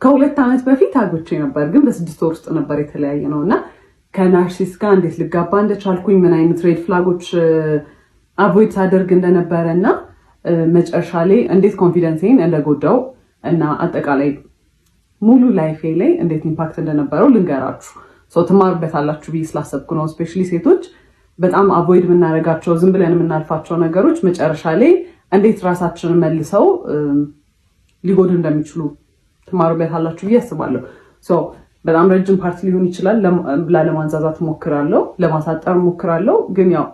ከ2 ዓመት በፊት አግብቼ ነበር፣ ግን በ6 ወር ውስጥ ነበር የተለያየነው። እና ከ narcissist ጋር እንዴት ልጋባ እንደቻልኩኝ፣ ምን አይነት red flag ኦች avoid ሳደርግ እንደነበረ እና መጨረሻ ላይ እንዴት confidence ኤን እንደጎዳው እና አጠቃላይ ሙሉ life ኤ ላይ እንዴት impact እንደነበረው ልንገራችሁ። So ትማሩበታላችሁ ብዬ ስላሰብኩ ነው። Especially ሴቶች በጣም avoid የምናደርጋቸው፣ ዝም ብለን የምናልፋቸው ነገሮች መጨረሻ ላይ እንዴት ራሳችንን መልሰው ሊጎዱ እንደሚችሉ ትማሩበታላችሁ ብዬ አስባለሁ። በጣም ረጅም part ሊሆን ይችላል። ላለማንዛዛት ሞክራለሁ፣ ለማሳጠር ሞክራለሁ። ግን ያው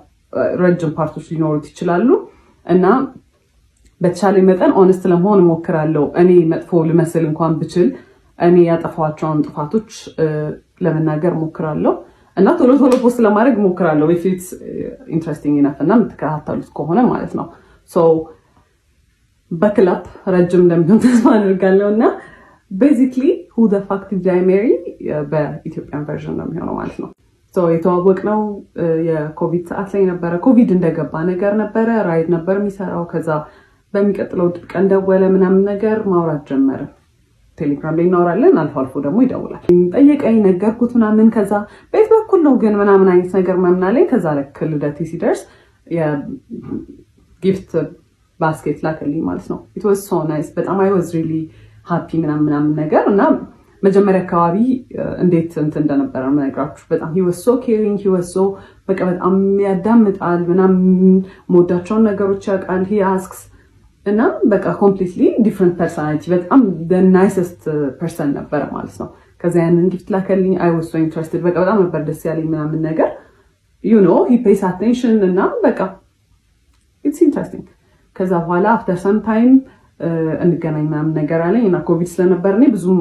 ረጅም part ኦች ሊኖሩት ይችላሉ እና በተቻለ መጠን honest ለመሆን እሞክራለሁ። እኔ መጥፎ ልመስል እንኳን ብችል እኔ ያጠፋኋቸውን ጥፋቶች ለመናገር እሞክራለሁ እና ቶሎ ቶሎ post ለማድረግ እሞክራለሁ። If it's interesting enough እና የምትከታተሉት ከሆነ ማለት ነው። በክላፕ ረጅም እንደሚሆን ተስፋ አድርጋለሁ። እና basically "Who the fuck did I marry" በ Ethiopian version ነው የሚሆነው ማለት ነው። የተዋወቅነው የኮቪድ ሰዓት ላይ ነበረ። ኮቪድ እንደገባ ነገር ነበረ። Ride ነበር የሚሰራው። ከዛ በሚቀጥለው ቀን ደወለ ምናምን ነገር፣ ማውራት ጀመረ። ቴሌግራም ላይ እናወራለን። አልፎ አልፎ ደግሞ ይደውላል። ጠየቀኝ፣ ነገርኩት ምናምን። ከዛ ቤት በኩል ነው ግን ምናምን አይነት ነገር ምናምን አለኝ። ከዛ ልክ ልደቴ ሲደርስ የ gift basket ላከልኝ ማለት ነው። It was so nice። በጣም I was really happy ምናምን ምናምን ነገር። እና መጀመሪያ አካባቢ እንዴት እንትን እንደነበረ የምነግራችሁ፣ በጣም he was so caring፣ he was so በቃ በጣም ያዳምጣል ምናምን፣ የምወዳቸውን ነገሮች ያውቃል፣ he asks እና በቃ completely different personality፣ በጣም nicest person ነበረ ማለት ነው። ከዛ ያንን gift ላከልኝ። I was so interested፣ በቃ በጣም ነበር ደስ ያለኝ ምናምን ነገር። He pays attention እና በቃ it's interesting። ከዛ በኋላ after some time እንገናኝ ምናምን ነገር አለኝ እና ኮቪድ ስለነበር እኔ ብዙም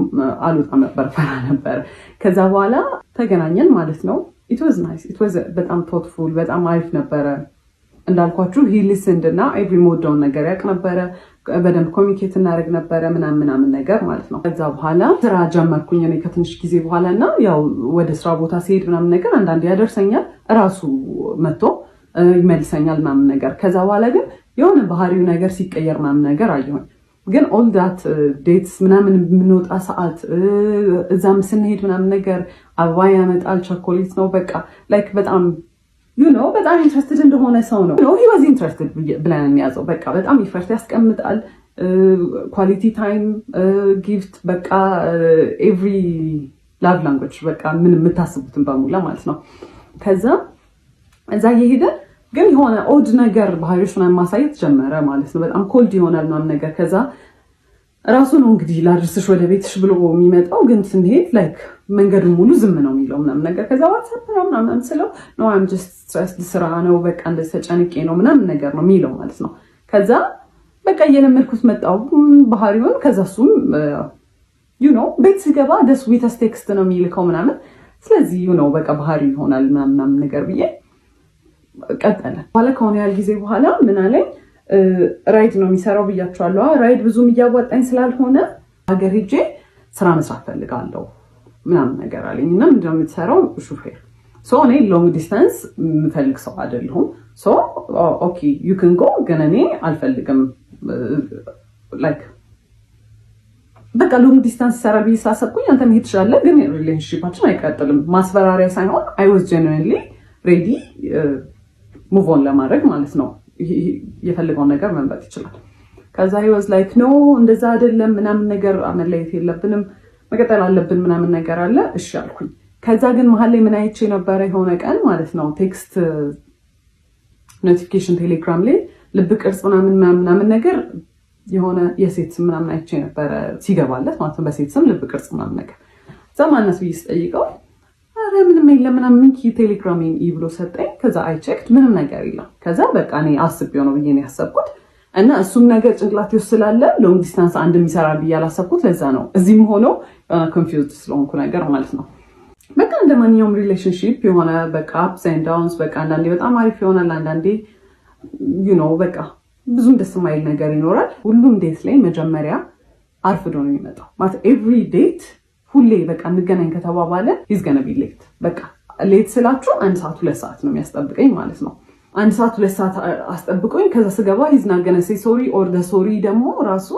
አልወጣም ነበር፣ ፈራ ነበር። ከዛ በኋላ ተገናኘን ማለት ነው። It was nice፣ it was በጣም thoughtful፣ በጣም አሪፍ ነበረ። እንዳልኳችሁ he listened እና every የምወደውን ነገር ያውቅ ነበረ። በደንብ communicate እናደርግ ነበረ ምናምን ምናምን ነገር ማለት ነው። ከዛ በኋላ ስራ ጀመርኩኝ እኔ ከትንሽ ጊዜ በኋላ። እና ያው ወደ ስራ ቦታ ሲሄድ ምናምን ነገር አንዳንዴ ያደርሰኛል፣ እራሱ መጥቶ ይመልሰኛል ምናምን ነገር። ከዛ በኋላ ግን የሆነ ባህሪው ነገር ሲቀየር ምናምን ነገር አየሁኝ። ግን all that dates ምናምን የምንወጣ ሰዓት፣ እዛም ስንሄድ ምናምን ነገር አበባ ያመጣል፣ ቸኮሌት ነው፣ በቃ like በጣም በጣም interested እንደሆነ ሰው ነው። He was interested ብለን የሚያዘው፣ በቃ በጣም effort ያስቀምጣል። Quality time፣ gift፣ በቃ every love language፣ በቃ ምን የምታስቡትን በሙላ ማለት ነው። ከዛ እዛ እየሄደ ግን የሆነ odd ነገር ባህሪዎች ምናምን ማሳየት ጀመረ ማለት ነው። በጣም cold ይሆናል ምናምን ነገር። ከዛ ራሱ ነው እንግዲህ ላድርስሽ ወደ ቤትሽ ብሎ የሚመጣው። ግን ስንሄድ like መንገዱን ሙሉ ዝም ነው የሚለው ምናምን ነገር። ከዛ what's up ምናምን ስለው "No, I'm just stressed፣ ስራ ነው፣ በቃ እንደዚህ ተጨንቄ ነው" ምናምን ነገር ነው የሚለው ማለት ነው። ከዛ በቃ እየለመድኩት መጣው ባህሪውን። ከዛ እሱም ቤት ስገባ the sweetest text ነው የሚልከው ምናምን። ስለዚህ በቃ ባህሪ ይሆናል ምናምን ነገር ብዬ ቀጠለ። በኋላ ከሆነ ያህል ጊዜ በኋላ ምን አለኝ፣ Ride ነው የሚሰራው ብያቸዋለሁ። Ride ብዙም እያዋጣኝ ስላልሆነ ሀገር ሄጄ ስራ መስራት ፈልጋለሁ ምናምን ነገር አለኝ። እና ምንድነው የምትሰራው? ሹፌር። እኔ long distance የምፈልግ ሰው አይደለሁም። Okay, you can go፣ ግን እኔ አልፈልግም። Like በቃ long distance ይሰራል ብዬ ስላሰብኩኝ አንተ መሄድ ትችላለህ፣ ግን relationship ኣችን አይቀጥልም። ማስፈራሪያ ሳይሆን I was genuinely ready move on ለማድረግ ማለት ነው። የፈለገውን ነገር መምረጥ ይችላል። ከዛ he was like "No፣ እንደዛ አይደለም" ምናምን ነገር፣ መለየት የለብንም፣ መቀጠል አለብን ምናምን ነገር አለ። እሺ አልኩኝ። ከዛ ግን መሀል ላይ ምን አይቼ ነበረ፣ የሆነ ቀን ማለት ነው፣ text notification ቴሌግራም ላይ ልብ ቅርጽ ምናምን ምናምን ነገር፣ የሆነ የሴት ስም ምናምን አይቼ ነበረ ሲገባለት ማለት ነው። በሴት ስም ልብ ቅርጽ ምናምን ነገር። እዛ ማነስ ብዬ ስጠይቀው ኧረ ምንም የለም ምናምን፣ ቴሌግራሜን ብሎ ሰጠኝ። ከዛ I checked፣ ምንም ነገር የለም። ከዛ በቃ እኔ አስቤው ነው ብዬ ነው ያሰብኩት። እና እሱም ነገር ጭንቅላቴ ውስጥ ስላለ long distance አንድ የሚሰራ ብዬ ያላሰብኩት ለዛ ነው። እዚህም ሆኖ confused ስለሆንኩ ነገር ማለት ነው። በቃ እንደ ማንኛውም relationship የሆነ በቃ ups and downs፣ በቃ አንዳንዴ በጣም አሪፍ ይሆናል፣ አንዳንዴ በቃ ብዙም ደስ የማይል ነገር ይኖራል። ሁሉም date ላይ መጀመሪያ አርፍዶ ነው የሚመጣው። ማለት every date ሁሌ በቃ እንገናኝ ከተባባለ he's gonna be late። በቃ late ስላችሁ አንድ ሰዓት፣ 2 ሰዓት ነው የሚያስጠብቀኝ ማለት ነው። አንድ ሰዓት፣ 2 ሰዓት አስጠብቆኝ ከዛ ስገባ he's not gonna say sorry or the sorry ደግሞ ራሱ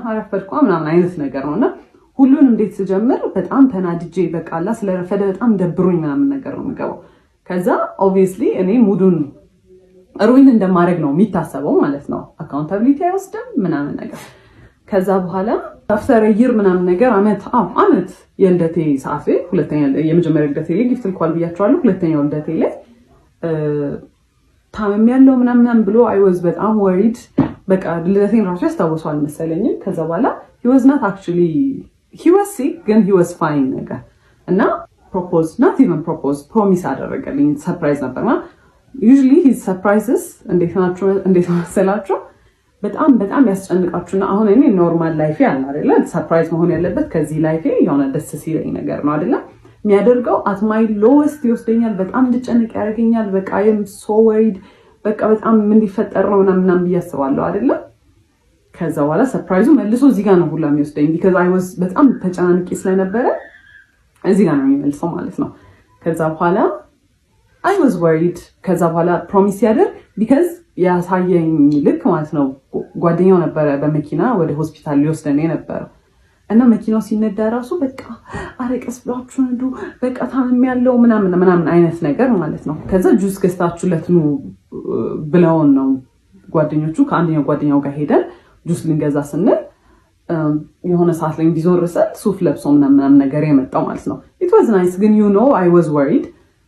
አረፈድኳ ምናምን አይነት ነገር ነው። እና ሁሉንም date ስጀምር በጣም ተናድጄ፣ በቃላ ስለረፈደ በጣም ደብሮኝ ምናምን ነገር ነው የምገባው። ከዛ obviously እኔ mood ኡን ruin እንደማድረግ ነው የሚታሰበው ማለት ነው። Accountability አይወስድም ምናምን ነገር። ከዛ በኋላ after a year ምናምን ነገር፣ አመት፣ አዎ አመት፣ የልደቴ ሰዓት ላይ፣ ሁለተኛ፣ የመጀመሪያ ልደቴ ላይ gift ልኳል ብያቸዋለሁ። ሁለተኛው ልደቴ ላይ ታምሜያለሁ ምናምን ብሎ I was በጣም worried። በቃ ልደቴን ራሱ ያስታውሰዋል መሰለኝም። ከዛ በኋላ he was not actually, he was sick ግን he was fine ነገር እና propose, not even propose, promise አደረገልኝ። Surprise ነበርና usually his surprises እንዴት ናቸው፣ እንዴት መሰላችሁ? በጣም በጣም ያስጨንቃችሁና አሁን እኔ normal life ኤ አለ አይደለ? Surprise መሆን ያለበት ከዚህ life ኤ የሆነ ደስ ሲለኝ ነገር ነው አይደለ? የሚያደርገው at my lowest ይወስደኛል። በጣም እንድጨንቅ ያደርገኛል። በቃ I'm so worried፣ በቃ በጣም ምን ሊፈጠር ነው ምናምን ምናምን ብዬ አስባለሁ አይደለ? ከዛ በኋላ surprise ኡ መልሶ እዚህ ጋር ነው ሁላ የሚወስደኝ because I was በጣም ተጨናንቄ ስለነበረ እዚህ ጋር ነው የሚመልሰው ማለት ነው። ከዛ በኋላ I was worried። ከዛ በኋላ promise ያደርግ because ያሳየኝ ልክ ማለት ነው፣ ጓደኛው ነበረ በመኪና ወደ ሆስፒታል ሊወስደን የነበረው እና መኪናው ሲነዳ ራሱ በቃ አረ ቀስ ብላችሁ ንዱ፣ በቃ ታምሜያለሁ ምናምን ምናምን አይነት ነገር ማለት ነው። ከዛ ጁስ ገዝታችሁለት ኑ ብለውን ነው ጓደኞቹ። ከአንደኛው ጓደኛው ጋር ሄደን ጁስ ልንገዛ ስንል የሆነ ሰዓት ላይ እንዲዞር ስል ሱፍ ለብሶ ምናምን ነገር የመጣው ማለት ነው። It was nice ግን I was worried።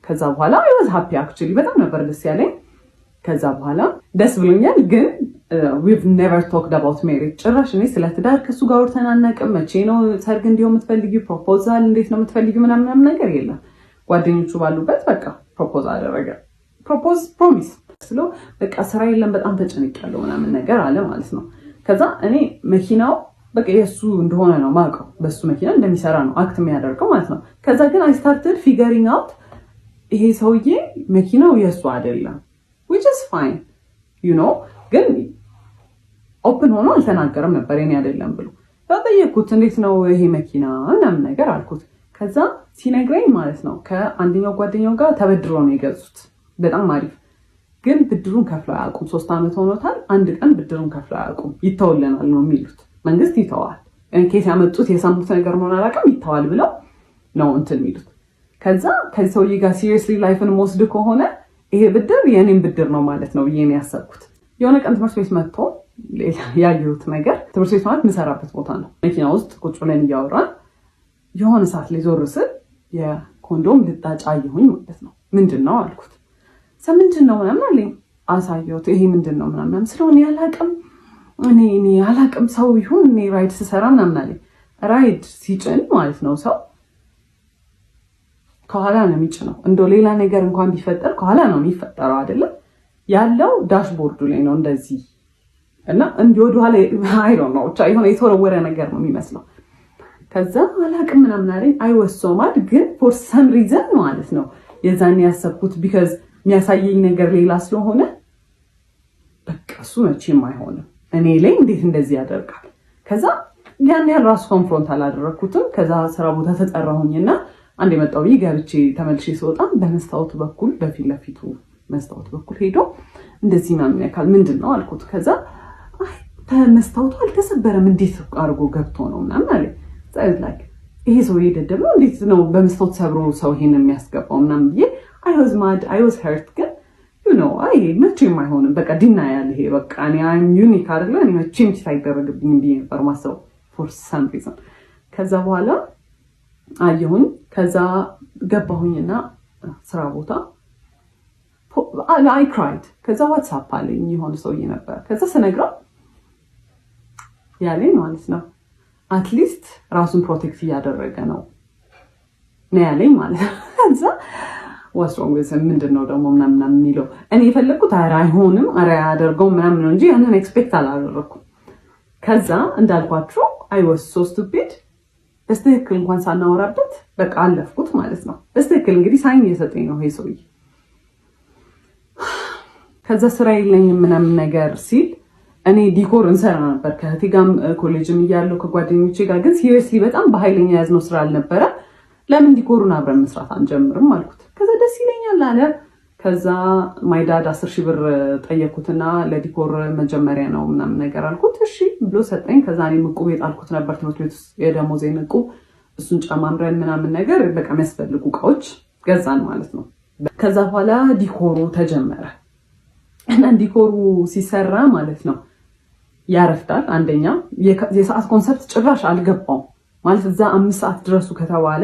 ከዛ በኋላ I was happy actually፣ በጣም ነበር ደስ ያለኝ። ከዛ በኋላ ደስ ብሎኛል። ግን we've never talked about marriage፣ ጭራሽ እኔ ስለ ትዳር ከሱ ጋር አውርተን አናውቅም። መቼ ነው ሰርግ እንዲሆን የምትፈልጊው? Proposal እንዴት ነው የምትፈልጊው? ምናምን ነገር የለም። ጓደኞቹ ባሉበት በቃ propose አደረገ። Propose, promise ስለው በቃ ስራ የለም፣ በጣም ተጨንቄያለሁ ምናምን ነገር አለ ማለት ነው። ከዛ እኔ መኪናው በቃ የእሱ እንደሆነ ነው ማውቀው፣ በሱ መኪና እንደሚሰራ ነው act የሚያደርገው ማለት ነው። ከዛ ግን I started figuring out ይሄ ሰውዬ መኪናው የእሱ አይደለም፣ which is fine፣ ግን open ሆኖ አልተናገረም ነበር የኔ አይደለም ብሎ። ጠየቅኩት። እንዴት ነው ይሄ መኪና ምናምን ነገር አልኩት። ከዛ ሲነግረኝ ማለት ነው ከአንደኛው ጓደኛው ጋር ተበድሮ ነው የገዙት። በጣም አሪፍ፣ ግን ብድሩን ከፍለው አያውቁም። 3 ዓመት ሆኖታል። አንድ ቀን ብድሩን ከፍለው አያውቁም። ይተውልናል ነው የሚሉት። መንግስት ይተዋል። ኬስ ያመጡት የሰሙት ነገር መሆን አላውቅም። ይተዋል ብለው ነው እንትን የሚሉት። ከዛ ከዚህ ሰውዬ ጋር seriously life ን መወስድ ከሆነ ይሄ ብድር የእኔም ብድር ነው ማለት ነው ብዬ ነው ያሰብኩት። የሆነ ቀን ትምህርት ቤት መጥቶ ያየሁት ነገር፣ ትምህርት ቤት ማለት የምሰራበት ቦታ ነው። መኪና ውስጥ ቁጭ ብለን እያወራን የሆነ ሰዓት ላይ ዞር ስል የኮንዶም ልጣጭ አየሁኝ ማለት ነው። ምንድን ነው አልኩት። ምንድን ነው ምናምን አለኝ። አሳየሁት። ይሄ ምንድን ነው ምናምን ስለሆነ ያላቅም፣ እኔ አላቅም፣ ሰው ይሁን፣ እኔ ride ስሰራ ምናምን አለኝ። Ride ሲጭን ማለት ነው ሰው ከኋላ ነው የሚጭነው። እንደው ሌላ ነገር እንኳን ቢፈጠር ከኋላ ነው የሚፈጠረው አይደለም፣ ያለው dashboard ኡ ላይ ነው እንደዚህ እና እንዲህ ወደኋላ፣ I don't know፣ ብቻ የሆነ የተወረወረ ነገር ነው የሚመስለው። ከዛ አላቅም ምናምን አለኝ። I was so mad ግን for some reason ማለት ነው የዛን ያሰብኩት because የሚያሳየኝ ነገር ሌላ ስለሆነ በቃ እሱ መቼም አይሆንም፣ እኔ ላይ እንዴት እንደዚህ ያደርጋል። ከዛ ያን ያህል ራሱ confront አላደረግኩትም። ከዛ ስራ ቦታ ተጠራሁኝና አንድ የመጣው ብዬ ገብቼ ተመልሼ ስወጣ በመስታወቱ በኩል፣ በፊት ለፊቱ መስታወት በኩል ሄዶ እንደዚህ ምናምን ያካል ምንድን ነው አልኩት። ከዛ መስታወቱ አልተሰበረም፣ እንዴት አድርጎ ገብቶ ነው ምናምን አለ። Like ይሄ ሰውዬ ደደብ ነው፣ እንዴት ነው በመስታወት ሰብሮ ሰው ይሄን የሚያስገባው ምናምን ብዬ I was mad, I was hurt ግን አይ መቼም አይሆንም፣ በቃ denial፣ ይሄ በቃ እኔ I'm unique አይደለ፣ እኔ መቼም cheat አይደረግብኝም ብዬ ነበር ማሰብ for some reason። ከዛ በኋላ አየሁኝ። ከዛ ገባሁኝና ስራ ቦታ I cried። ከዛ what's up አለኝ የሆነ ሰውዬ ነበር። ከዛ ስነግረው ያለኝ ማለት ነው at least ራሱን protect እያደረገ ነው ነው ያለኝ ማለት ነው። ከዛ what's wrong፣ ምንድን ነው ደግሞ ምናምን የሚለው፣ እኔ የፈለግኩት ኧረ አይሆንም፣ ኧረ አያደርገውም ምናምን ነው እንጂ ያንን expect አላደረኩም። ከዛ እንዳልኳችሁ I was so stupid፣ በስትክክል እንኳን ሳናወራበት በቃ አለፍኩት ማለት ነው። በስትክክል እንግዲህ sign እየሰጠኝ ነው ይሄ ሰውዬ። ከዛ ስራ የለኝም ምናምን ነገር ሲል እኔ decor እንሰራ ነበር ከእህቴ ጋርም ኮሌጅም እያለሁ ከጓደኞቼ ጋር፣ ግን seriously በጣም በኃይለኛ የያዝነው ስራ አልነበረ። ለምን decor ኡን አብረን መስራት አንጀምርም አልኩት። ከዛ ደስ ይለኛል አለ። ከዛ my dad 10,000 ብር ጠየኩትና ለ decor መጀመሪያ ነው ምናምን ነገር አልኩት። እሺ ብሎ ሰጠኝ። ከዛ እኔም ዕቁብ የጣልኩት ነበር ትምህርት ቤት ውስጥ የደሞዜን ዕቁብ፣ እሱን ጨማምረን ምናምን ነገር በቃ የሚያስፈልጉ እቃዎች ገዛን ማለት ነው። ከዛ በኋላ decor ኡ ተጀመረ እና decor ኡ ሲሰራ ማለት ነው ያረፍዳል። አንደኛ የሰዓት concept ጭራሽ አልገባውም። ማለት እዛ 5 ሰዓት ድረሱ ከተባለ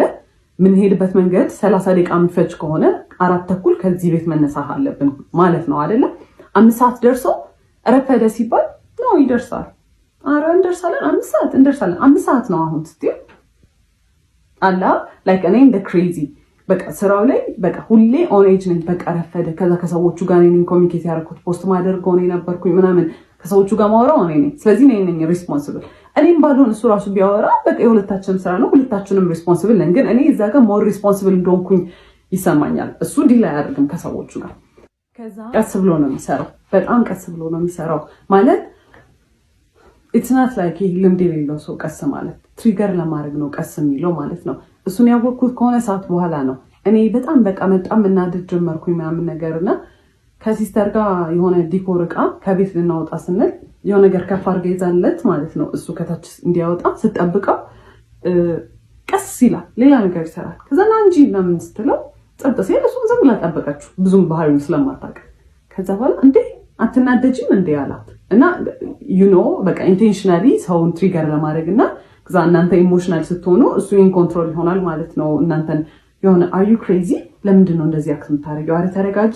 የምንሄድበት መንገድ 30 ደቂቃ የሚፈጅ ከሆነ 4:30 ከዚህ ቤት መነሳት አለብን ማለት ነው አይደለም? 5 ሰዓት ደርሶ ረፈደ ሲባል ነው ይደርሳል። አረ እንደርሳለን፣ 5 ሰዓት እንደርሳለን። 5 ሰዓት ነው አሁን ስትይ አላ like እኔ እንደ crazy በቃ ስራው ላይ በቃ ሁሌ on edge ነኝ። በቃ ረፈደ። ከዛ ከሰዎቹ ጋር እኔ ነኝ communicate ያደረኩት፣ post ማደርገው እኔ ነበርኩኝ ምናምን፣ ከሰዎቹ ጋር ማወራው እኔ ነኝ። ስለዚህ እኔ ነኝ responsible። እኔም ባልሆን እሱ ራሱ ቢያወራ በቃ የሁለታችንም ስራ ነው፣ ሁለታችንም responsible ነን። ግን እኔ እዛ ጋር more responsible እንደሆንኩኝ ይሰማኛል። እሱ deal አያደርግም ከሰዎቹ ጋር። ቀስ ብሎ ነው የሚሰራው፣ በጣም ቀስ ብሎ ነው የሚሰራው። ማለት it's not like ይህ ልምድ የሌለው ሰው ቀስ ማለት trigger ለማድረግ ነው ቀስ የሚለው ማለት ነው። እሱን ያወቅኩት ከሆነ ሰዓት በኋላ ነው። እኔ በጣም በቃ በጣም መናደድ ጀመርኩኝ ምናምን ነገር እና ከ sister ጋር የሆነ decor እቃ ከቤት ልናወጣ ስንል የሆነ ነገር ከፍ አድርጋ ይዛለት ማለት ነው። እሱ ከታች እንዲያወጣ ስጠብቀው ቀስ ይላል፣ ሌላ ነገር ይሰራል። ከዛ ና እንጂ ምናምን ስትለው ጸጥ ሲል እሱም ዝም ብላ ጠበቀችው፣ ብዙም ባህሪውን ስለማታውቅ። ከዛ በኋላ እንዴ አትናደጅም እንዴ አላት። እና በቃ intentionally ሰውን trigger ለማድረግ እና ከዛ እናንተ emotional ስትሆኑ እሱ in control ይሆናል ማለት ነው። እናንተን የሆነ are you crazy፣ ለምንድን ነው እንደዚህ act የምታደርጊው? አረ ተረጋጊ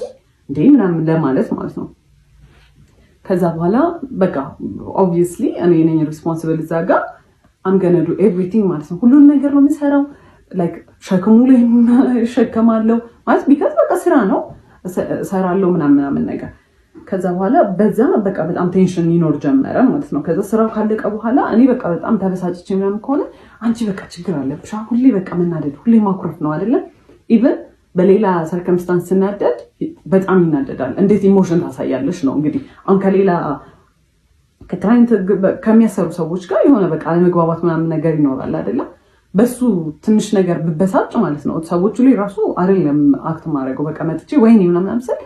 እንዴ ምናምን ለማለት ማለት ነው። ከዛ በኋላ በቃ obviously እኔ ነኝ responsible እዛ ጋር፣ I'm gonna do everything ማለት ነው። ሁሉን ነገር ነው የምሰራው። Like ሸክሙ ላይ እሸከማለሁ ማለት because በቃ ስራ ነው፣ እሰራለሁ ምናምን ምናምን ነገር። ከዛ በኋላ በዛ በቃ በጣም tension ይኖር ጀመረ ማለት ነው። ከዛ ስራው ካለቀ በኋላ እኔ በቃ በጣም ተበሳጭቼ ምናምን ከሆነ አንቺ በቃ ችግር አለብሽ፣ ሁሌ በቃ መናደድ፣ ሁሌ ማኩረፍ ነው አይደለም? Even በሌላ circumstance ስናደድ በጣም ይናደዳል። እንዴት emotion ታሳያለሽ ነው እንግዲህ። አሁን ከሌላ ከ client ከሚያሰሩ ሰዎች ጋር የሆነ በቃ አለመግባባት ምናምን ነገር ይኖራል አይደለም? በሱ ትንሽ ነገር ብበሳጭ ማለት ነው ሰዎቹ ላይ ራሱ አይደለም act ማድረገው፣ በቃ መጥቼ ወይኔ ምናምን ስል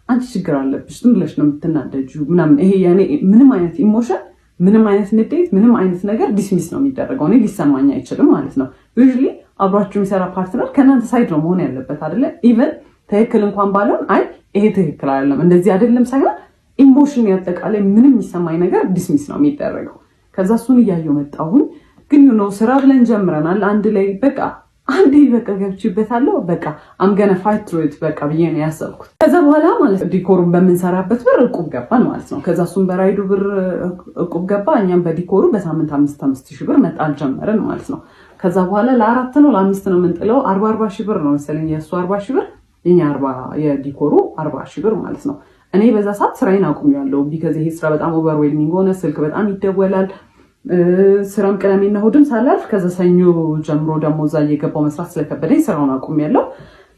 አንቺ ችግር አለብሽ፣ ዝም ብለሽ ነው የምትናደጂው ምናምን። ይሄ የኔ ምንም አይነት emotion፣ ምንም አይነት ንዴት፣ ምንም አይነት ነገር dismiss ነው የሚደረገው። እኔ ሊሰማኝ አይችልም ማለት ነው። Usually አብሯችሁ የሚሰራ partner ከእናንተ side ነው መሆን ያለበት አይደለ? Even ትክክል እንኳን ባልሆን አይ ይሄ ትክክል አይደለም እንደዚህ አይደለም ሳይሆን emotion ያጠቃላይ ምንም የሚሰማኝ ነገር dismiss ነው የሚደረገው። ከዛ እሱን እያየሁ መጣሁኝ። ግን ስራ ብለን ጀምረናል አንድ ላይ፣ በቃ አንዴ በቃ ገብቼበታለሁ። በቃ I'm gonna fight through it በቃ ብዬ ነው ያሰብኩት። ከዛ በኋላ ማለት decor ኡን በምንሰራበት ብር እቁብ ገባን ማለት ነው። ከዛ እሱም በ ride ኡ ብር እቁብ ገባ፣ እኛም በ decor ኡ በሳምንት 5,000 5,000 ብር መጣል ጀመርን ማለት ነው። ከዛ በኋላ ለአራት ነው ለአምስት ነው የምንጥለው፣ 40,000 40,000 ብር ነው መሰለኝ፣ የእሱ 40,000 ብር፣ የኛ 40፣ የ decor ኡ 40,000 ብር ማለት ነው። እኔ በዛ ሰዓት ስራዬን አቁሜያለሁ። Because ይሄ ስራ በጣም overwhelming ሆነ። ስልክ በጣም ይደወላል። ስራም ቅዳሜና እሑድም ሳላርፍ ከዛ ሰኞ ጀምሮ ደግሞ እዛ እየገባው መስራት ስለከበደኝ ስራውን አቁሜያለሁ።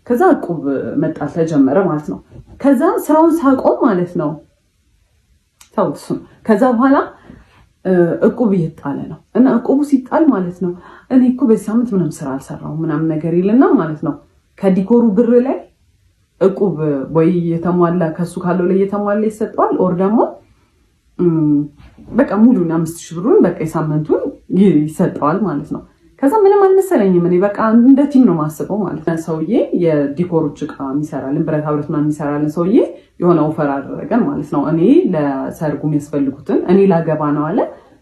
ከዛ እቁብ መጣል ተጀመረ ማለት ነው። ከዛ ስራውን ሳቆም ማለት ነው ተውት እሱን። ከዛ በኋላ እቁብ እየጣለ ነው እና እቁቡ ሲጣል ማለት ነው እኔ እኮ በዚህ ሳምንት ምንም ስራ አልሰራሁም ምናምን ነገር ይልና ማለት ነው ከ decor ኡ ብር ላይ እቁብ ወይ የተሟላ ከሱ ካለው ላይ የተሟላ ይሰጠዋል፣ or ደግሞ በቃ ሙሉን 5,000 ብሩን በቃ የሳምንቱን ይሰጠዋል ማለት ነው። ከዛ ምንም አልመሰለኝም። እኔ በቃ እንደ team ነው ማስበው ማለት ነው። ሰውዬ የ decor ኦች እቃ የሚሰራልን፣ ብረታ ብረት ምናምን የሚሰራልን ሰውዬ የሆነ offer አደረገን ማለት ነው። እኔ ለሰርጉ የሚያስፈልጉትን፣ እኔ ላገባ ነው አለ፣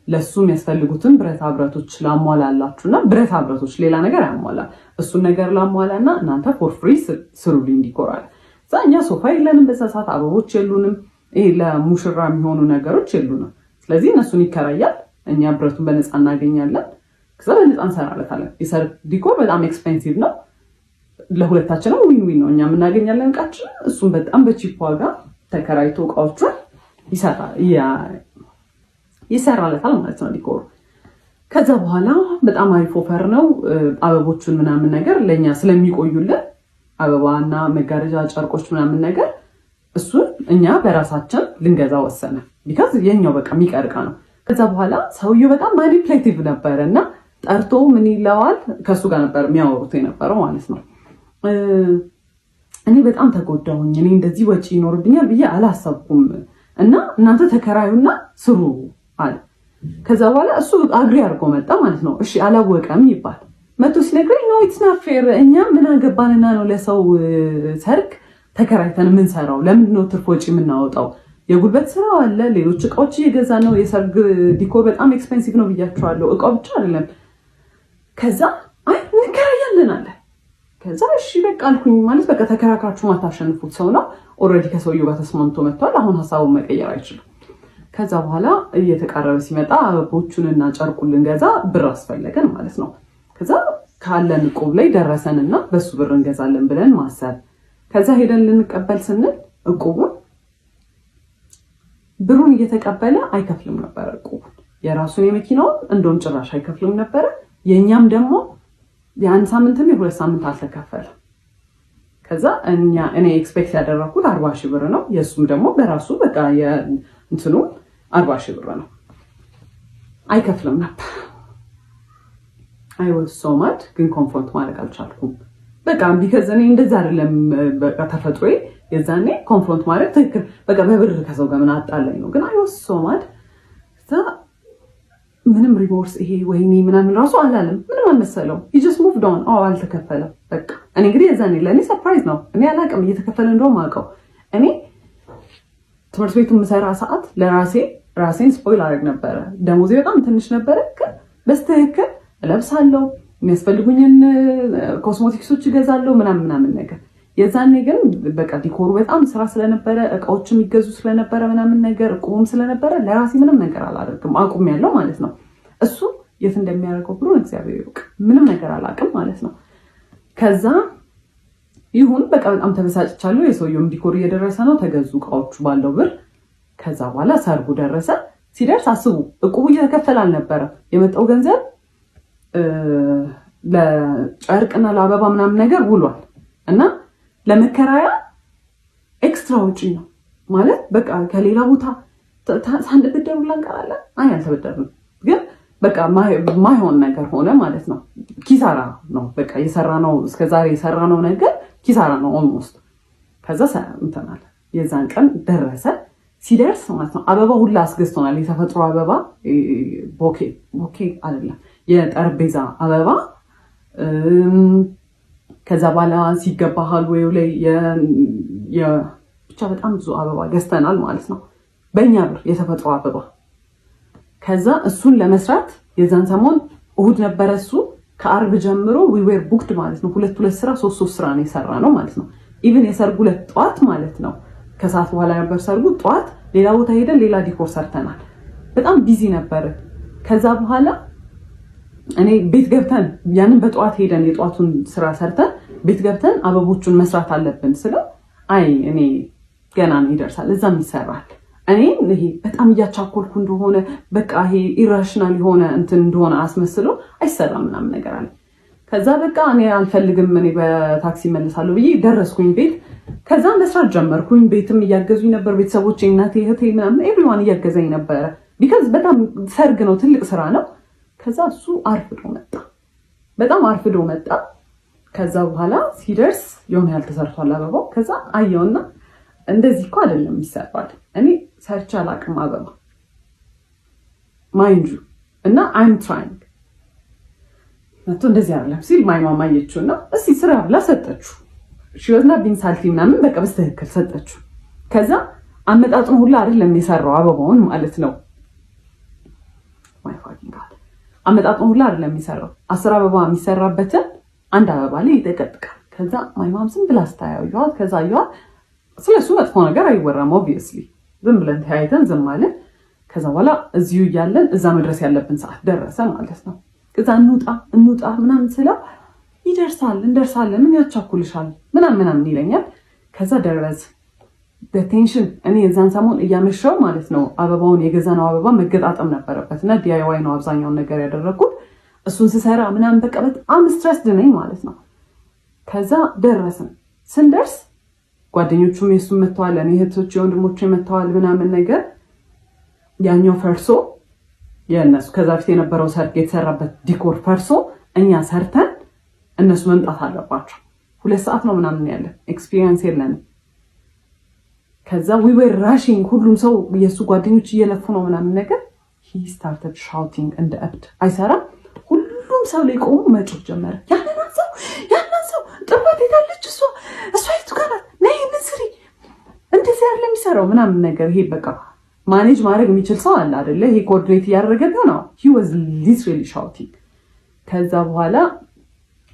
ለእሱ የሚያስፈልጉትን ብረታ ብረቶች ላሟላላችሁ እና ብረታ ብረቶች ሌላ ነገር አያሟላ፣ እሱን ነገር ላሟላ እና እናንተ for free ስሩልኝ decor አለ። እዛ እኛ ሶፋ የለንም በዛ ሰዓት፣ አበቦች የሉንም፣ ይሄ ለሙሽራ የሚሆኑ ነገሮች የሉንም። ስለዚህ እነሱን ይከራያል፣ እኛ ብረቱን በነፃ እናገኛለን። ከዛ በነፃ እንሰራለታለን። የሰርግ decor በጣም expensive ነው። ለሁለታችንም win win ነው። እኛም እናገኛለን እቃችንን፣ እሱም በጣም በ cheap ዋጋ ተከራይቶ እቃዎቹን ይሰራለታል ማለት ነው decor ኡ። ከዛ በኋላ በጣም አሪፍ offer ነው። አበቦቹን ምናምን ነገር ለእኛ ስለሚቆዩልን አበባና መጋረጃ፣ ጨርቆች ምናምን ነገር እሱን እኛ በራሳችን ልንገዛ ወሰነ። Because የኛው በቃ የሚቀር እቃ ነው። ከዛ በኋላ ሰውየው በጣም manipulative ነበረ እና ጠርቶ ምን ይለዋል፣ ከእሱ ጋር ነበር የሚያወሩት የነበረው ማለት ነው። እኔ በጣም ተጎዳሁኝ። እኔ እንደዚህ ወጪ ይኖርብኛል ብዬ አላሰብኩም እና እናንተ ተከራዩና ስሩ አለ። ከዛ በኋላ እሱ agree አድርጎ መጣ ማለት ነው። እሺ አላወቀም ይባል፣ መቶ ሲነግረኝ no, it's not fair፣ እኛ ምን አገባንና ነው ለሰው ሰርግ ተከራይተን የምንሰራው? ለምንድን ነው ትርፍ ወጪ የምናወጣው? የጉልበት ስራው አለ፣ ሌሎች እቃዎች እየገዛ ነው። የሰርግ decor በጣም expensive ነው ብያቸዋለሁ። እቃው ብቻ አይደለም። ከዛ አይ እንከራያለን አለ። ከዛ እሺ በቃ አልኩኝ። ማለት በቃ ተከራክራችሁ ማታሸንፉት ሰው ነው። Already ከሰውየው ጋር ተስማምቶ መጥቷል። አሁን ሀሳቡን መቀየር አይችልም። ከዛ በኋላ እየተቃረበ ሲመጣ አበቦቹንና ጨርቁን ልንገዛ ብር አስፈለገን ማለት ነው። ከዛ ካለን እቁብ ላይ ደረሰንና በሱ ብር እንገዛለን ብለን ማሰብ። ከዛ ሄደን ልንቀበል ስንል እቁቡን ብሩን እየተቀበለ አይከፍልም ነበረ። እቁቡን የራሱን የመኪናውን እንደውም ጭራሽ አይከፍልም ነበረ። የእኛም ደግሞ የአንድ ሳምንትም የ2 ሳምንት አልተከፈለም። ከዛ እኛ እኔ expect ያደረኩት 40,000 ብር ነው። የእሱም ደግሞ በራሱ በቃ እንትኑ 40,000 ብር ነው። አይከፍልም ነበር። I was so mad፣ ግን confront ማድረግ አልቻልኩም። በቃ because እኔ እንደዛ አይደለም በቃ ተፈጥሮዬ። የዛኔ confront ማድረግ ትክክል በቃ በብር ከሰው ጋር ምን አጣላኝ ነው። ግን I was so mad። ምንም remorse ይሄ ወይኔ ምናምን ራሱ አላለም። ምንም አልመሰለው። He just moved on። አዎ አልተከፈለም። በቃ እኔ እንግዲህ የዛኔ ለእኔ surprise ነው። እኔ አላውቅም እየተከፈለ እንደውም አውቀው። እኔ ትምህርት ቤቱ የምሰራ ሰዓት ለራሴ ራሴን spoil አደርግ ነበረ። ደሞዜ በጣም ትንሽ ነበረ፣ ግን በስትክክል እለብሳለሁ፣ የሚያስፈልጉኝን ኮስሞቲክሶች እገዛለሁ ምናምን ምናምን ነገር። የዛኔ ግን በቃ decor ኡ በጣም ስራ ስለነበረ፣ እቃዎች የሚገዙ ስለነበረ ምናምን ነገር፣ እቁቡም ስለነበረ ለራሴ ምንም ነገር አላደርግም፣ አቁሜያለሁ ማለት ነው። እሱ የት እንደሚያደርገው ብሩን እግዚአብሔር ይወቅ። ምንም ነገር አላውቅም ማለት ነው። ከዛ ይሁን በቃ በጣም ተበሳጭቻለሁ። የሰውየውም decor እየደረሰ ነው። ተገዙ እቃዎቹ ባለው ብር። ከዛ በኋላ ሰርጉ ደረሰ። ሲደርስ አስቡ፣ እቁቡ እየተከፈለ አልነበረም። የመጣው ገንዘብ ለጨርቅና ለአበባ ምናምን ነገር ውሏል እና ለመከራያ extra ውጪ ነው ማለት በቃ ከሌላ ቦታ ሳንበደር ሁላ እንቀራለን። አይ አልተበደርንም፣ ግን በቃ ማይሆን ነገር ሆነ ማለት ነው። ኪሳራ ነው በቃ የሰራነው፣ እስከዛሬ የሰራነው ነገር ኪሳራ ነው almost። ከዛ እንትን አለ። የዛን ቀን ደረሰ። ሲደርስ ማለት ነው አበባ ሁላ አስገዝቶናል። የተፈጥሮ አበባ፣ bouquet፣ bouquet አይደለም፣ የጠረጴዛ አበባ። ከዛ በኋላ ሲገባ hallway ው ላይ ብቻ በጣም ብዙ አበባ ገዝተናል ማለት ነው፣ በእኛ ብር የተፈጥሮ አበባ። ከዛ እሱን ለመስራት የዛን ሰሞን እሁድ ነበረ እሱ፣ ከአርብ ጀምሮ we were booked ማለት ነው። ሁለት ሁለት ስራ፣ ሶስት ሶስት ስራ ነው የሰራነው ማለት ነው። Even የሰርጉ ዕለት ጠዋት ማለት ነው፣ ከሰዓት በኋላ ነበር ሰርጉ። ጠዋት ሌላ ቦታ ሄደን ሌላ decor ሰርተናል። በጣም busy ነበር። ከዛ በኋላ እኔ ቤት ገብተን ያንን በጠዋት ሄደን የጠዋቱን ስራ ሰርተን ቤት ገብተን አበቦቹን መስራት አለብን ስለው አይ እኔ ገና ነው ይደርሳል፣ እዛም ይሰራል። እኔ ይሄ በጣም እያቻኮልኩ እንደሆነ በቃ ይሄ irrational የሆነ እንትን እንደሆነ አስመስሎ አይሰራም ምናምን ነገር አለ። ከዛ በቃ እኔ አልፈልግም፣ እኔ በታክሲ መለሳለሁ ብዬ ደረስኩኝ ቤት። ከዛ መስራት ጀመርኩኝ። ቤትም እያገዙኝ ነበር ቤተሰቦቼ፣ እናቴ፣ እህቴ ምናምን everyone እያገዘኝ ነበረ። Because በጣም ሰርግ ነው፣ ትልቅ ስራ ነው። ከዛ እሱ አርፍዶ መጣ፣ በጣም አርፍዶ መጣ። ከዛ በኋላ ሲደርስ የሆነ ያህል ተሰርቷል አበባው። ከዛ አየውና እንደዚህ እኮ አይደለም ይሰራል። እኔ ሰርቼ አላውቅም አበባ mind you እና I'm trying። መቶ እንደዚህ አይደለም ሲል my mom አየችው እና እስቲ ስራ ብላ ሰጠችው። She was not being salty ምናምን፣ በቃ በስትክክል ሰጠችው። ከዛ አመጣጥኑ ሁላ አይደለም የሰራው አበባውን ማለት ነው። My fucking God፣ አመጣጥኑ ሁላ አይደለም የሚሰራው። 10 አበባ የሚሰራበትን አንድ አበባ ላይ ይጠቀጥቃል። ከዛ my mom ዝም ብላ ስታያዩዋት ከዛ አየዋት። ስለሱ መጥፎ ነገር አይወራም obviously። ዝም ብለን ተያይተን ዝም አለን። ከዛ በኋላ እዚሁ እያለን እዛ መድረስ ያለብን ሰዓት ደረሰ ማለት ነው። ከዛ እንውጣ እንውጣ ምናምን ስለው ይደርሳል፣ እንደርሳለን፣ ምን ያቻኩልሻል ምናምን ምናምን ይለኛል። ከዛ ደረስ በ tension እኔ የዛን ሰሞን እያመሸው ማለት ነው፣ አበባውን የገዛነው አበባ መገጣጠም ነበረበት እና DIY ነው አብዛኛውን ነገር ያደረግኩት። እሱን ስሰራ ምናምን በቃ በጣም stressed ነኝ ማለት ነው። ከዛ ደረስን። ስንደርስ ጓደኞቹም የሱም መጥተዋል፣ እኔ እህቶች የወንድሞቹ መጥተዋል ምናምን ነገር። ያኛው ፈርሶ፣ የእነሱ ከዛ በፊት የነበረው ሰርግ የተሰራበት decor ፈርሶ እኛ ሰርተን እነሱ መምጣት አለባቸው። 2 ሰዓት ነው ምናምን ያለን፣ experience የለንም። ከዛ we were rushing፣ ሁሉም ሰው የእሱ ጓደኞች እየለፉ ነው ምናምን ነገር። He started shouting እንደ እብድ፣ አይሰራም። ሁሉም ሰው ላይ ቆሞ መጮህ ጀመረ። ያንን ሰው፣ ያንን ሰው ጥባት፣ ሄዳለች፣ እሷ እሷ የቱ ጋር ናት? ነይ ይህንን ስሪ፣ እንደዚህ ያለ የሚሰራው ምናምን ነገር። ይሄ በቃ manage ማድረግ የሚችል ሰው አለ አይደለ? ይሄ coordinate እያደረገ ነው። He was literally shouting። ከዛ በኋላ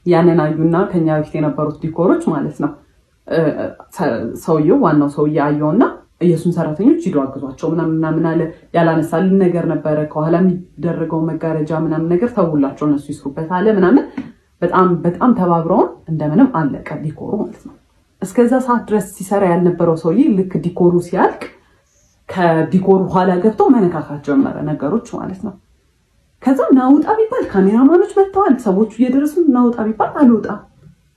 ያንን አዩና ከኛ በፊት የነበሩት ዲኮሮች ማለት ነው፣ ሰውየው፣ ዋናው ሰውዬ አየውና የእሱን ሰራተኞች ሂዶ አግዟቸው ምናምን ምናምን አለ። ያላነሳልን ነገር ነበረ፣ ከኋላ የሚደረገው መጋረጃ ምናምን ነገር፣ ተውላቸው እነሱ ይስሩበት አለ ምናምን። በጣም በጣም ተባብረውን እንደምንም አለቀ ዲኮሩ ማለት ነው። እስከዛ ሰዓት ድረስ ሲሰራ ያልነበረው ሰውዬ ልክ ዲኮሩ ሲያልቅ ከዲኮሩ ኋላ ገብቶ መነካካት ጀመረ ነገሮች ማለት ነው። ከዛ ናውጣ ቢባል ካሜራማኖች መጥተዋል። ሰዎቹ እየደረሱ ናውጣ ቢባል አልወጣም።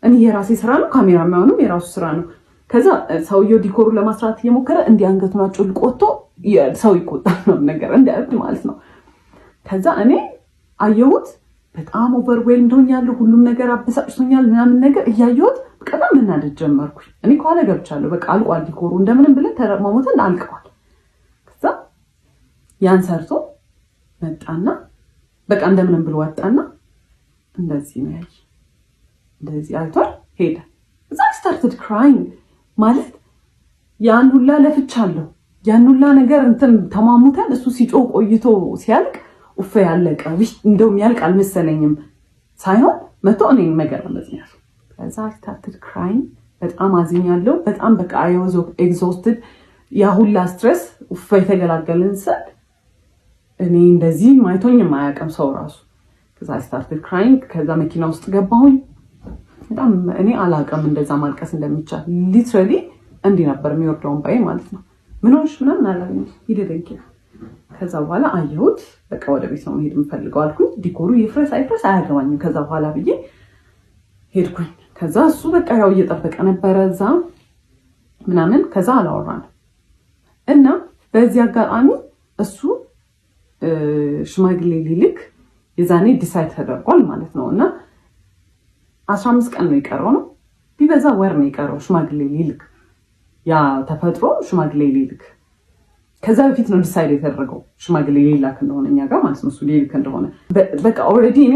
እኔ የራሴ ስራ ነው፣ ካሜራማኑም የራሱ ስራ ነው። ከዛ ሰውየው ዲኮሩን ለማስራት እየሞከረ እንዲህ አንገቱን አጮልቆ ወጥቶ ሰው ይቆጣል ነው ነገር እንደ እብድ ማለት ነው። ከዛ እኔ አየሁት፣ በጣም overwhelmed ሆኛለሁ። ሁሉም ነገር አበሳጭቶኛል ምናምን ነገር። እያየሁት በጣም መናደድ ጀመርኩኝ። እኔ ከኋላ ገብቻለሁ። በቃ አልቋል ዲኮሩ፣ እንደምንም ብለን ተረማሞተን አልቀዋል። ከዛ ያን ሰርቶ መጣና በቃ እንደምንም ብሎ ወጣና እንደዚህ ነው ያየ፣ እንደዚህ አይቷል ሄደ። እዛ I started crying። ማለት ያን ሁላ ለፍቻለሁ፣ ያን ሁላ ነገር እንትን ተማሙተን እሱ ሲጮህ ቆይቶ ሲያልቅ ኡፈ ያለቀ፣ እንደውም ያልቅ አልመሰለኝም ሳይሆን መቶ እኔን መገረመዝ ነው። ከዛ I started crying። በጣም አዝኛለሁ። በጣም በቃ I was exhausted። ያ ሁላ stress ኡፈ የተገላገልን ስል እኔ እንደዚህ ማይቶኝ የማያውቅም ሰው ራሱ። ከዛ I started crying። ከዛ መኪና ውስጥ ገባሁኝ። በጣም እኔ አላውቅም እንደዛ ማልቀስ እንደሚቻል። Literally እንዲህ ነበር የሚወርደው እንባዬ ማለት ነው። ምን ሆንሽ ምናምን አላለኝም። He didn't care። ከዛ በኋላ አየሁት። በቃ ወደ ቤት ነው መሄድ የምፈልገው አልኩኝ። ዲኮሩ ይፍረስ አይፍረስ አያገባኝም ከዛ በኋላ ብዬ ሄድኩኝ። ከዛ እሱ በቃ ያው እየጠበቀ ነበረ እዛ ምናምን። ከዛ አላወራንም እና በዚህ አጋጣሚ እሱ ሽማግሌ ሊልክ የዛኔ decide ተደርጓል ማለት ነው። እና 15 ቀን ነው የቀረው፣ ነው ቢበዛ ወር ነው የቀረው ሽማግሌ ሊልክ፣ ያ ተፈጥሮ ሽማግሌ ሊልክ። ከዛ በፊት ነው decide የተደረገው ሽማግሌ ሊላክ እንደሆነ እኛ ጋር ማለት ነው። እሱ ሊልክ እንደሆነ በቃ already እኔ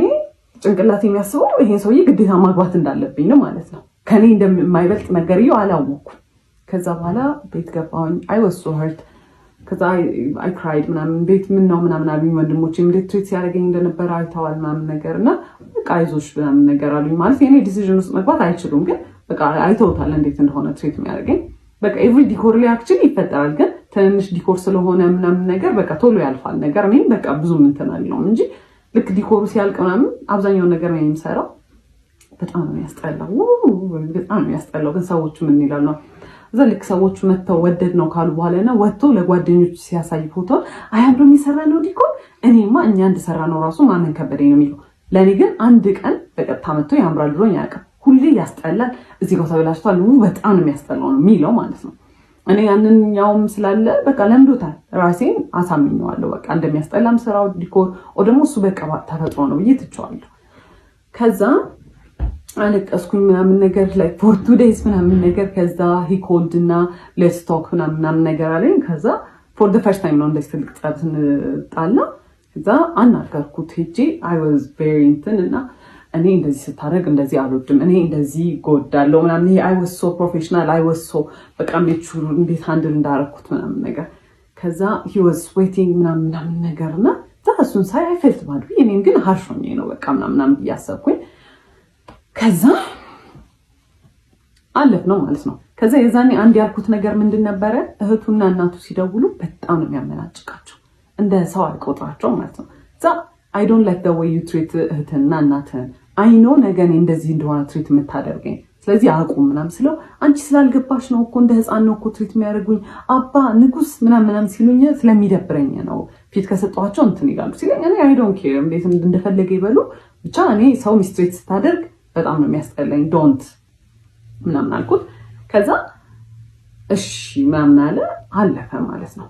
ጭንቅላት የሚያስበው ይሄን ሰውዬ ግዴታ ማግባት እንዳለብኝ ነው ማለት ነው። ከኔ እንደማይበልጥ ነገርየው አላወኩም። ከዛ በኋላ ቤት ገባሁኝ። I was so hurt። ከዛ I cried ምናምን። ቤት ምን ነው ምናምን አሉኝ ወንድሞቼ፣ እንዴት treat ሲያደርገኝ እንደነበረ አይተዋል ምናምን ነገር እና በቃ አይዞሽ ምናምን ነገር አሉኝ። ማለት የኔ decision ውስጥ መግባት አይችሉም፣ ግን በቃ አይተውታል እንዴት እንደሆነ treat የሚያደርገኝ። በቃ every decor ላይ actually ይፈጠራል፣ ግን ትንንሽ decor ስለሆነ ምናምን ነገር በቃ ቶሎ ያልፋል ነገር። እኔም በቃ ብዙም እንትን አልለውም እንጂ ልክ ዲኮሩ ሲያልቅ ምናምን አብዛኛውን ነገር ነው የሚሰራው። በጣም ነው የሚያስጠላው፣ በጣም ነው የሚያስጠላው። ግን ሰዎቹ ምን ይላሉ? እዛ ልክ ሰዎቹ መጥተው ወደድ ነው ካሉ በኋላ ና ወጥቶ ለጓደኞቹ ሲያሳይ ፎቶ አያምርም የሰራ ነው decor፣ እኔማ እኛ እንደሰራ ነው ራሱ ማመን ከበደኝ ነው የሚለው። ለእኔ ግን አንድ ቀን በቀጥታ መጥቶ ያምራል ብሎኝ አያውቅም። ሁሌ ያስጠላል፣ እዚህ ጋር ተበላሽቷል፣ በጣም ነው የሚያስጠላው ነው የሚለው ማለት ነው። እኔ ያንን ያውም ስላለ በቃ ለምዶታል። ራሴን አሳምኘዋለሁ። በቃ እንደሚያስጠላም ስራው decor ደግሞ እሱ በቃ ተፈጥሮ ነው ብዬ ትቼዋለሁ። ከዛ አለቀስኩኝ ምናምን ነገር like for 2 days ምናምን ነገር። ከዛ he called እና let's talk ምናምን ምናምን ነገር አለኝ። ከዛ for the first time ነው እንደዚህ ትልቅ ጸብ ስንጣላ። ከዛ አናገርኩት ሄጄ። I was very እንትን እና እኔ እንደዚህ ስታደርግ እንደዚህ አልወድም፣ እኔ እንደዚህ ጎዳለው ምናምን። ይሄ I was so professional፣ I was so በቃ mature እንዴት handle እንዳረኩት ምናምን ነገር። ከዛ he was sweating ምናምን ምናምን ነገር እና እሱን ሳይ I felt bad። እኔም ግን harsh ሆኜ ነው በቃ ምናምን ምናምን ብዬ አሰብኩኝ። ከዛ አለፍ ነው ማለት ነው። ከዛ የዛኔ አንድ ያልኩት ነገር ምንድን ነበረ? እህቱና እናቱ ሲደውሉ በጣም ነው የሚያመናጭቃቸው፣ እንደ ሰው አይቆጥራቸው ማለት ነው። እዛ I don't like the way you treat እህትህንና እናትህን፣ I know ነገ እኔ እንደዚህ እንደሆነ treat የምታደርገኝ፣ ስለዚህ አቁም ምናምን ስለው አንቺ ስላልገባሽ ነው እኮ፣ እንደ ህፃን ነው እኮ treat የሚያደርጉኝ፣ አባ ንጉስ ምናምን ምናምን ሲሉኝ ስለሚደብረኝ ነው፣ ፊት ከሰጠኋቸው እንትን ይላሉ ሲለኝ እኔ I don't care፣ እንዴት እንደፈለገ ይበሉ፣ ብቻ እኔ ሰው mistreat ስታደርግ በጣም ነው የሚያስጠላኝ፣ don't ምናምን አልኩት። ከዛ እሺ ምናምን አለ፣ አለፈ ማለት ነው።